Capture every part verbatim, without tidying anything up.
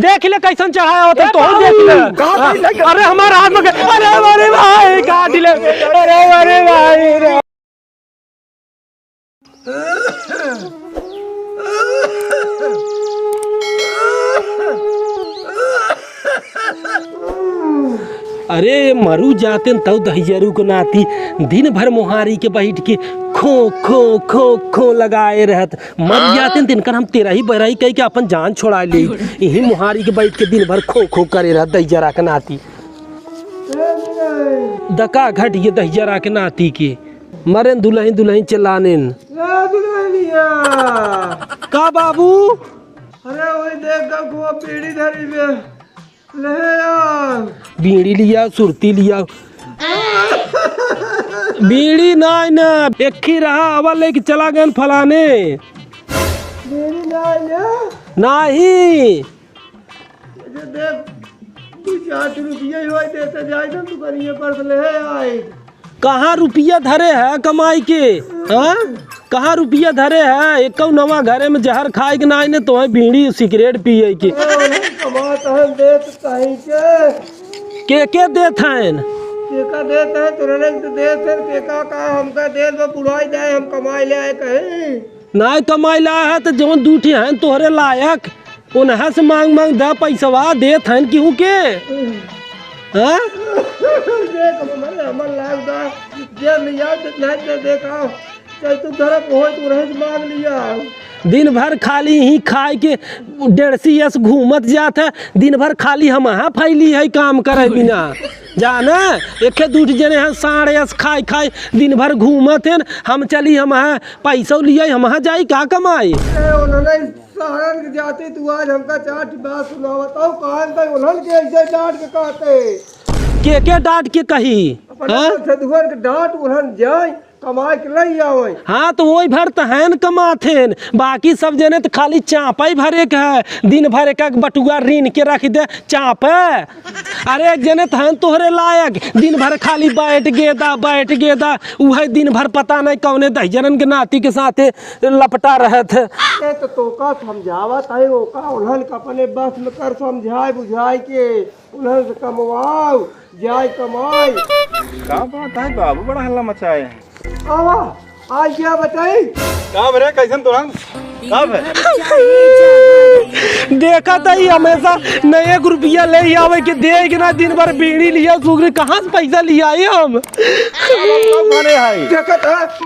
देख ले कैसन चढ़ाया होता, ए तोहू देख ले। बाबू, कहाँ भाई लग- अरे हमार हाथ में, अरे, अरे भाई, काट ले। अरे, अरे भाई रे। अरे मरु जातेन तउ दहिजरू के नाती दिन भर मोहारी के बैठ के खो खो खो खो लगाए रहत। मर जातेन तिनकर हम तेरही बरही कहि के अपन जान छोड़ा ले। इही मोहारी के बैठ के दिन भर खो खो करे रहत दहिजरा के नाती। दका घट ये दहिजरा के नाती के। मरेन दुलहिन दुलहिन चलानेन। ए दुलहिनिया। का बाबू? अरे वही देख, देख, वो बीड़ी धरी बे। ले आ। बीड़ी लिया, सुरती लिया। बीड़ी नाई ना, एक ही रहा, अवा लेके चला गएन फलाने। बीड़ी नाई ना? नाही। अच्छा देख, दू चार सौ रुपया ही होई देते जाए तो दुकानिया पर से ले आए। कहाँ रुपया धरे है कमाई के? हाँ? कहाँ रुपया धरे है? एकौ नवा घरे में जहर खाए के नाई ने, तोहे बीड़ी सिगरेट पिए के। अरे, कमात हन, देत कहीं के। के के देत हन? के का देत है? तोरे लोग तो देत है, के का, का हमका देत बा, बुढ़ाई जाए, हम कमाई ले आए कहीं। नाई कमाई ला है तो जवन दू ठे हैं तोहरे लायक, उन्हा से मांग मांग द पैसवा देत हन केहू के। हाँ? देख, हमर, हमर लाग दा, जे लिया, जे नहीं दे, देखा, चाहे तू धरप होय, तू रहे से मांग लिया। दिन भर खाली ही खाए के डेढ़सी यस घूमत जात है, दिन भर खाली हमहा फैली है काम करे बिना। जाना, एके दू जने हैं साढ़ यस खाए खाए दिन भर घूमत हैं, हम चली हमहा पैसौ लिया, हमहा जाई का कमाई? ए, उन्होंने सारन के जाते तू आज हमका चार ठे बात सुनावत हो, कान तक उन्हन के ऐसे डांट के कहते। के के डांट के कही? अपने हाँ? सधुअन के डांट उन्हन जाए, कमाए के लई आवे। हाँ, तो वही भर त हैन कमात हैन, बाकी सब जने त खाली चापा ही भरे के है, दिन भर एक एक बटुआ रीन के रख दे, चापे। अरे, एक जने त हन तोहरे लायक, दिन भर खाली बैठ गेदा, बैठ गेदा, उहे दिन भर पता नहीं कौने दहिजरन के नाती के साथे लपटा रहत है। ए, तो तोका समझावत है, ओका उन्हन के अपने बस में कर, समझाए बुझाए के, उन्हन से कमवाओ, जाए कमाए। का बात है बाबू, बड़ा हल्ला मचाए हैं। आवा, आज क्या बताई? का भरे, कैसन तोहन? का भरे? देखा त ही हमेशा न एक रुपया ले ही आवे के दे के ना, दिन भर बीड़ी लिया सुगरी, कहाँ से पैसा लिया आई हम? अब हम कब खाने आई? देखा था,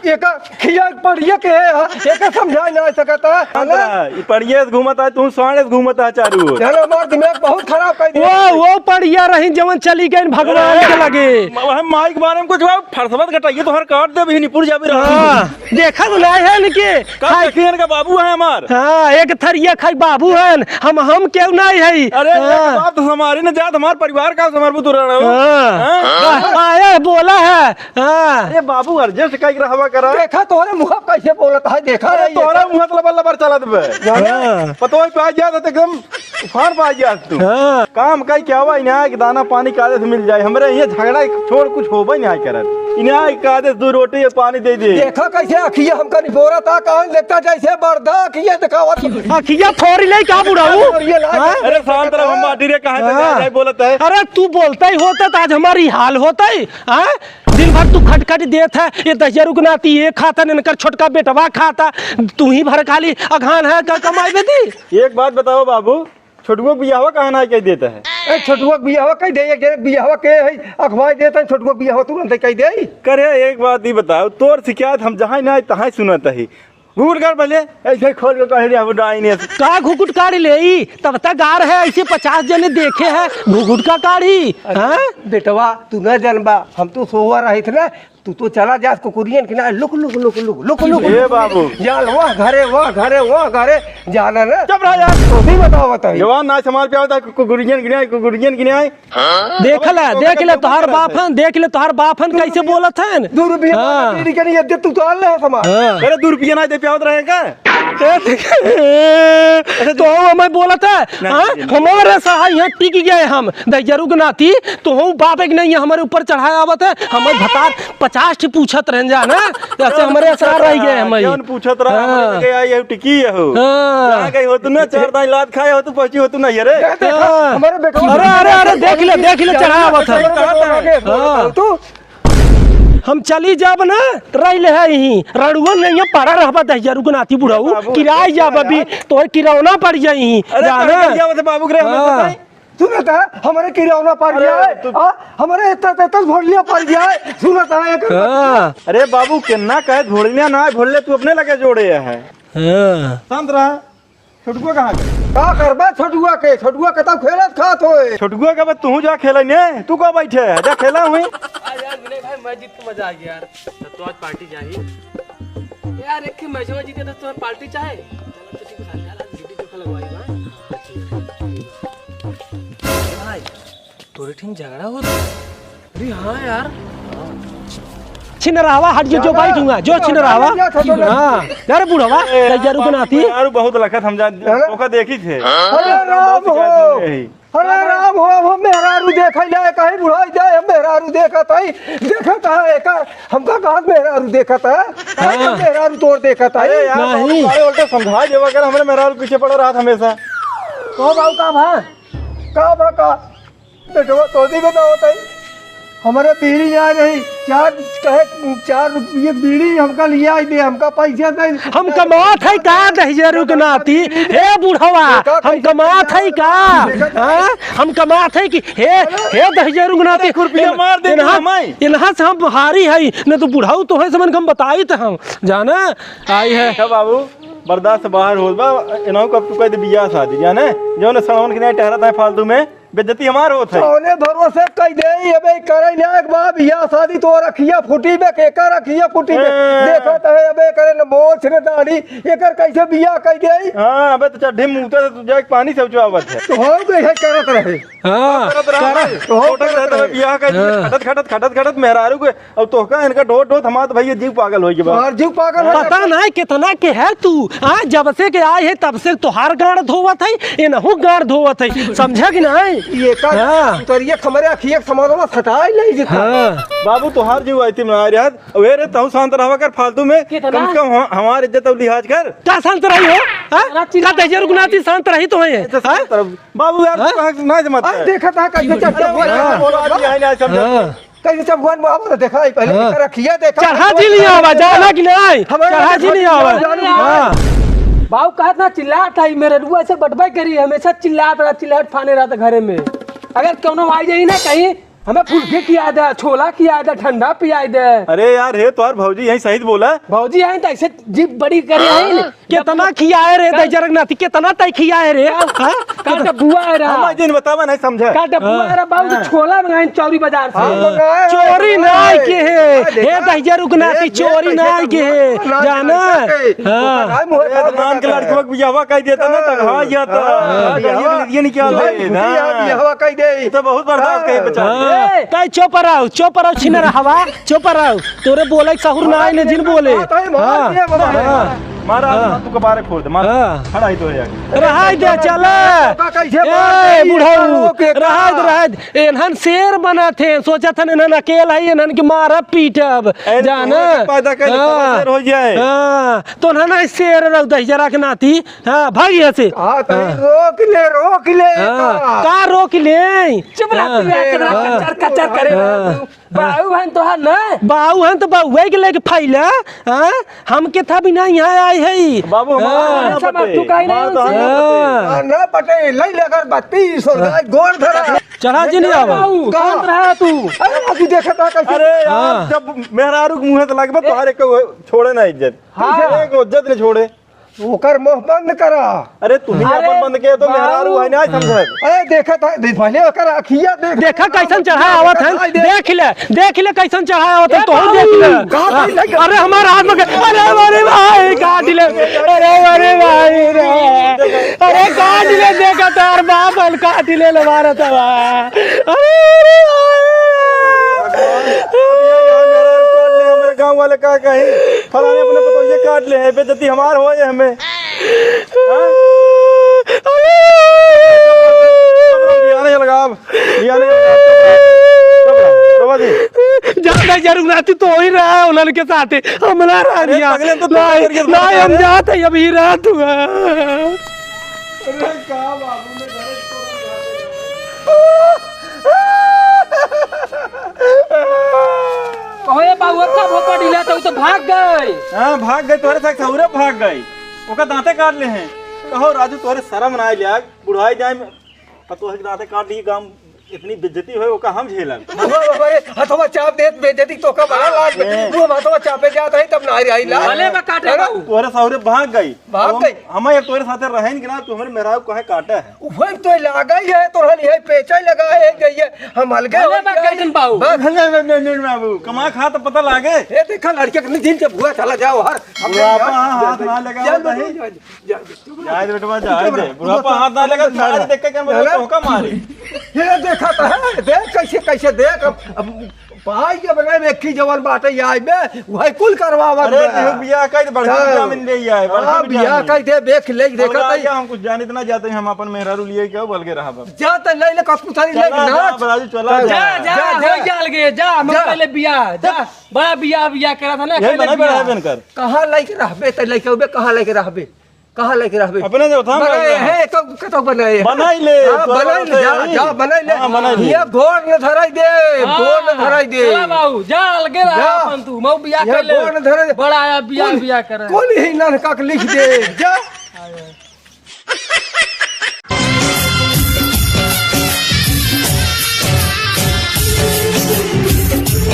एका खिया पढ़िए के है, एका समझाए ना सकता है, है ना? अंतरा, ई पढ़िए से घूमत है, तू साढ़े से घूमत है चारू ओर। जाना हमार दिमाग बहुत खराब कर दिया। वो, वो पढ़िया रही जवन चली गई भगवान अरे, के लगे। म-, हम माई के बारे में कुछ हुआ, फरसबत घटाइए तो हर काट दे भी निपुर जाबे रहा। हाँ, देखा तो नहीं है इनके। का खाई देखिए इनका बाबू है हमार। हाँ, एक थरिया खाई बाबू हन, हम, हम केहू नहीं है। अरे, एक हाँ। बात हमारी न जात, हमार परिवार का समर बुतुर रहो। हाँ। हाँ? आ-, आया बोला है। हाँ। अरे बाबू, adjust कइके रहवा करा। देखा तोहरे मुँह कैसे बोलत है, देखा अरे रही है। तोहरा मुँह त लबर लबर चलत बे। हाँ। पतोह पाइ जात है त एकदम उफान पाइ जात तू। हाँ। काम कइ के आवा, इन्हें आके दाना पानी कायदे से मिल जाए। हमरे इहाँ झगड़ा छोड़ कुछ होबे नहीं करत। इन्हें आके कायदे से दू रोटी या पानी दे दे। देखा कैसे अखिया हमका निपोरत है, कहाँ देखता जैसे बर्दा अखिया दिखावत। अखिया फोड़ ले का बुढ़ाऊ? और ये लाज हाँ? अरे शांत रहो, हम बाटी रे, कहाँ से हाँ। जाए बोलत है? अरे तू बोलता ही होता तो आज हमारी हाल होता ही। हाँ? दिन भर तू खटखट देत है, ये दहिजरू के नाती ये खाता, इनकर छोटका बेटवा खाता, तू ही भर खाली अघान है, का कमाई बेटी? एक बात बताओ बाबू, छोटुआ बियाहवा कहाँ ना कह देता है? ए, छोटुआ बियाहवा कह दे, एक जने बियाहवा के है, अखवाई देता है, छोटुआ बियाहवा तुरंत कह दे। करे, एक बात ही बताओ, तोर शिकायत हम जहाँ ना तहाँ सुनत है, घूर कर पहले ऐसे खोल के कह दिया, वो डाइन है। का घुघुट काढ़ ले ई? तब तक गार है, ऐसे पचास जने देखे हैं, घुघुट का काढ़ी, अरे, हाँ? बेटवा, तू न जानबा, हम तो सोवा रहित ना, तू तो चला जास कुकुरियन के ना, लुक, लुक, लुक। ए बाबू। जान, वाह घरे, वाह घरे, वाह घरे, जाना ना। चुप रह यार। तो भी बताओ, बताइए। जवान ना समाज पे आवता, कुकुरियन गिनाए, कुकुरियन गिनाए। देख ले, देख ले, तोहार बाप हन, देख ले, तोहार बाप हन, कैसे बोलत हन। दू रुपया हाँ। बीड़ी के नहीं, इज्जत तू तो आल है समाज। हाँ। अरे, दू रुपया ना दे, प्यावत रहे का? ए, देख, तो हमें बोलत है, नहीं, हाँ? नहीं। हमारे सहाय यहाँ टिक गए हम, दहिजरू के नाती, तो हूँ बाप एक नहीं है, हमारे ऊपर चढ़ाया आवत है, हमें भतार पचास पचास ठी पूछत रहन जाना, जैसे हमरे असरार रह गए हम। कौन पूछत रहा? हाँ। हमरे लगे आई है, टिकी है हो। हाँ। कहाँ गई हो तू ना? चार दाई लात खाए हो तू, पहुँची हो तू नहीं रे। हाँ। हमारे बेटवा अरे, अरे, अरे, देख ले, देख ले, चढ़ावत है। हाँ। तू हम चली जाब ना, रह ले है यहीं। रड़ुआ नहीं है, पड़ा रहबा दहिजरू के नाती बुढ़ऊ। बाबू, किराए जाब अभी, तोहे किरौना पड़ जाई। अरे, जाना? कहाँ जावत है बाबू के रे, हमें हाँ। बताई। सुनत है, हमरे किरौना पड़ अरे, जाए, तू आ, हमरे इतना, इतना भोलिया पड़ जाए। सुनत है, एक हाँ। अरे बाबू, केन्ना कहे भोलिया ना, भोले तू अपने लगे जोड़े है। हाँ। शांत रहा। छोटुआ कहाँ गए? का करबा छोटुआ के? छोटुआ के तब खेलत खात होए। छोटुआ के बस तू जा खेले ने, तू का बैठे है? जा खेला हुई। आ यार विनय भाई, मैं जीत के मजा आ गया यार। तब तो आज पार्टी चाहिए। यार, एक ही मैचवा जीते तो तुम्हें पार्टी चाहे? चलो, तो ठीक है, साथ में आज ड्यूटी तो लगवाई बा। भाई, तोरे ठीक झगड़ा होत? अरे हाँ यार। छिनरावा, हट जो, जो भाई दूंगा, जो छिनरावा। हाँ, अरे बुढ़वा, ए, दहिजरू के नाती। यार, बहुत लखत हम जान, अरे। ओका देखी थे। अरे राम हो। यही। अरे राम हो, अब हम मेहरारू देखै जाए, कहीं बुढ़ाई जाए, हम मेहरारू देखत हई, देखत है एकर, हमका कहाँ मेहरारू देखत है, कहाँ हाँ। मेहरारू तोर देखत है। अरे यार, नहीं। बाबू, अरे उल्टे समझा देवा कर, हमरे मेहरारू पीछे पड़ा रहत हमेशा। तो बाबू का भा? का भा का? बेटवा तोदी बतावत है, हमरे बीड़ी आ रही, चार, कहे, चार रुपये बीड़ी हमका लिया आई दे, हमका पैसा नहीं। हम कमात है का दहिजरू के नाती? हे बुढ़वा, देखा हम कैसे कमात है का? देखा हाँ? हम कमात है कि हे, हे दहिजरू के नाती? एक रुपया मार दे इनहा, हमाई। इनहा से हम हारी है, न तो बुढ़ऊ तो है समन के हम बताई तो हम जाना आई है। क्या बाबू, बर्दाश्त बाहर होत बा, इनहू कब तू कह दे बियाह शादी, जाने? जो न सड़वन के नहीं टहरत है फालतू में। बेइज्जती हमार होत है। कौने भरोसे कह दे, अबे करे लायक बा, बियाह शादी तो रखिया फूटी बे, केकर रखिया फूटी बे। ए। देखत है, अबे करे न मोछ न दाढ़ी, एकर कैसे बियाह कह दे? हाँ, अबे तो चड्ढी मुँह से तू जाके पानी से उचवावत है। तो हो गई है करत रहे। हाँ, करत रहा कर। है। तो हो छोटा करत रहता है, रहे। बियाह का हाँ। खटत, खटत, खटत, खटत मेहरारू के अब तोहका इनका ढोत ढोत हमार तो भैया जीव पागल होइ गया बा। और जीव पागल हो पता जाता। नहीं कितना के है तू। हाँ, जब से के आए है तब से तोहार गांड धोवत है, इनहू गांड धोवत है। समझा कि नहीं? ये का हाँ। उतरिया हमरे अखिया के समानवा सटाई नहीं जितना। हाँ। बाबू तोहार जीव आई थी ना यार। अबे रे तू शांत रहवा कर फालतू में। कितना? कम से कम हम-, हमार इज्जत और लिहाज कर। का शांत रही हो? हाँ? अरे चिल्ला का दहिजरू के नाती शांत रही तो है? ऐसे हाँ? शांत रह। बाबू यार हाँ? तू कहाँ से ना जमत अरे है। देखा था कैसे चढ़ अरे वो हाँ। बोला जी, आई ना समझा। हाँ। कहीं से भगवान बाबा ने देखा है पहले, हाँ। देखा रखिया, देखा चढ़ा जी नहीं आवा, जाना कि नहीं? हमारे चढ़ा जी नहीं आवा। जाना हाँ। बाबू कहत ना चिल्लात है, मेरे रुआ से बटबे करी, हमेशा चिल्लात रहा, चिल्लात फाने रहा था घरे में। अगर कौनो आ जाई ना कहीं, हमें फुल्की खिया दे, छोला खिया दे, ठंडा पिया दे। अरे यार, हे तोहार भौजी यहीं सही बोला। भौजी आई तो ऐसे जीभ बड़ी करे आई ना। कितना खियाए रे, का दहिजरू के नाती, कितना तय खियाए रे? का, हाँ? का डब्बुआ है रहा? हम आज दिन बतावा नहीं समझा। का डब्बुआ हाँ। है रहा? बाबू, हाँ। छोला मंगाए चौरी बाजार से। हाँ, मंगाए हैं, चोरी मंगाए। नहीं के है। हाँ, देखा? हे दहिजरू के नाती, देख, देख, चोरी कैसे नहीं के है। ना जाना? जाना के। हाँ। ओकर नाम हुआ अरे, था, धान के था। लड़कवा के बियाहवा कह देता ना, तब हाँ, या तो। हाँ, हाँ, बियाहवा। ये निकाल ले, बियाहवा, ना। बियाहवा कह दे। ये तो बहुत बर्दाश्त करे हाँ। बेचारे। हाँ। ए। तय चुप रहो, चुप रहो, छिनरा हवा। चुप रहो, तोरे बोले के सहूर ना आए ने जिन बोले। बात है, मार हाँ, दिया बाबा। हाँ। मारा, हाँ। तू कबारे फोड़ दे, मार। हाँ। खड़ा ही तो है आगे। रहाई दे, चल। का कैसे ए, मार दे? बुढ़ऊ, रोक के रहाई दे, का? रहाई दे। एनहन शेर बना थे, सोचा था एनहन अकेल है, एनहन के मारब पीटब, अरे, जाना? तू पैदा कर ले, हाँ। शेर हो जाए। हाँ, तो ना, ना शेर रहो दहिजरा के नाती। हाँ, भाग यहाँ से। हाँ, तो हाँ। रोक ले, रोक ले, हाँ, का? का रोक ले? चुप रह तू, हाँ। यार, चुप रह, हाँ। कचर, कचर करे हाँ। रह तू। बाऊ हन तोहार ना? बाऊ हन तो बाउए के लेके फैला, हाँ? हम के था बिना यहाँ आए है। बाबू, हमार हाँ। ना अच्छा, बात पटे। तू काहे हमार नहीं तो हम सुन? ना पटे। हाँ। हाँ, ना पटे, ले ले अगरबत्ती, सोलगाय, हाँ। गोड़ धरा। चढ़ा जी नहीं आवा। बाऊ, कहाँ? कौन रहा तू? अरे, बाबू देखा था कैसे? अरे यार, हाँ। जब मेहरारू के मुँह से लगबे, ए। तोहरे को छोड़े ना इज्जत। हाँ। एक इज्जत नहीं छोड़े। ओकर मुंह बंद करा। अरे, तू ही अरे, अपन बंद के तो मेहरारू बाबू। है ना समझत। अरे, देखा था, देख, पहले ओकर अखिया देख। देखा कैसन चढ़ा आवत है, देख। देख ले, देख ले कैसन चढ़ा आवत है, ए, तोहू बाबू, देख ले। कहाँ हाँ, से लगे? अरे, हमारा हाथ में के-, अरे, अरे भाई, काट ले, अरे, अरे भाई रे, अरे, काट ले, देखा तार बाप, काट ले, मारा था, अरे, अरे भाई। हमरे गाँव वाले का कही, फलाने अपने पतोहिए काट ले हैं, बेइज्जती हमार होए हमें। हाँ? बियाने लगा अब, बियाने लगा अब। चुप रहो, चुप रहो, बाबा जी। ज्यादा जरूर ना, तू तो ही रहा है उन्हन के साथे, हम ना रहा अरे दिया। पगले, हम तो नहीं, तोहरे घर के नहीं, हम बाहर जात है, अभी रात हुआ। अरे का बाबू ने घर कहो ये बाबू, अब का भोपा ढीला था, उ तो भाग गए। हाँ, भाग गए, तोहरे साथ सौरभ भाग गए। ओका दांते काट ले हैं। कहो राजू, तोहरे शर्म ना आइल यार, बुढ़ाई जाए में, अब तोहरे दांते काट ली, गांव इतनी बेइज्जती होए, ओका हम झेलब। बाबा, बाबा, ये हथवा चाप देत बेइज्जती तो का बड़ा लाग बे। ए। तू हम हथवा चापे जात है तब ना आई ला। भले बा काटे है ना? बाबू। तोहरे सौरभ भाग गई। भाग हम, गई। हम अब तोहरे साथे रहेन कि ना, तू हमरे मेहरारू काहे काटे है? वही तो लागा ही है, तोहन यही पेचा ही लगा है, गई है। हम अलगे भले हो बा जाए। काटन बाबू। बस। नहीं, नहीं, नहीं, नहीं, बाबू, कमा खा तो पता लागे। ये देखा लड़के कितने दिन से भुआ चला जाओ हर। बुढ़ापा हाथ ना लगाओ जा, जा, नहीं। जा, जा, जा। जाए दे बेटवा, जाए दे। बुढ़ापा हाथ ना लगा, सारा देख के क्या बोले, है ना? तोहका मारे। ये देखा तो है, देख कैसे, कैसे देख, अब, अब भाई के बगल में एक ही जवान बाटे, ये आई बे, वही कुल करवावत अरे, बे। तू बियाह कर दे, बड़का हाँ। जमीन ले आए, बड़का हाँ, भी बियाह जमीन। कर दे, देख ले, देखा अलगा तो आइए, हम कुछ जानित ना जाते हैं, हम अपन मेहरारू लिए क्या बल के रहा बाबू। जा तो ले ले, कस पुछारी ले चला ना। जा, राजू, चला जा। जा, जा, जा, जा, जा। हो जा अलगे, जा, हम जा। पहले बियाह, जा। बड़ा बियाह, बियाह करा था ना, यही पहले बना, बड़ा बियाह। है बनकर। कहाँ लेके रहबे, ते लेके उबे, कहाँ लेके रहबे? कहाँ लेके रहबे? अपने जो था, बनाए बनाए। है, तो, के तो बनाए है। बनाई ले, हाँ, तोरा बनाई ले, बनाए जा, है। जा, बनाई ले। हाँ, बनाई ले। ये गोड़ न धराई दे, हाँ, गोड़ न धराई दे। चला बाबू, जा, अलगे रहा जा। अपन तू, मऊ बियाह ये कर ले। गोड़ न धराई दे। बड़ा आया, बियाह, कुल, बियाह करे। कुल ही ननका के लिख दे, जा।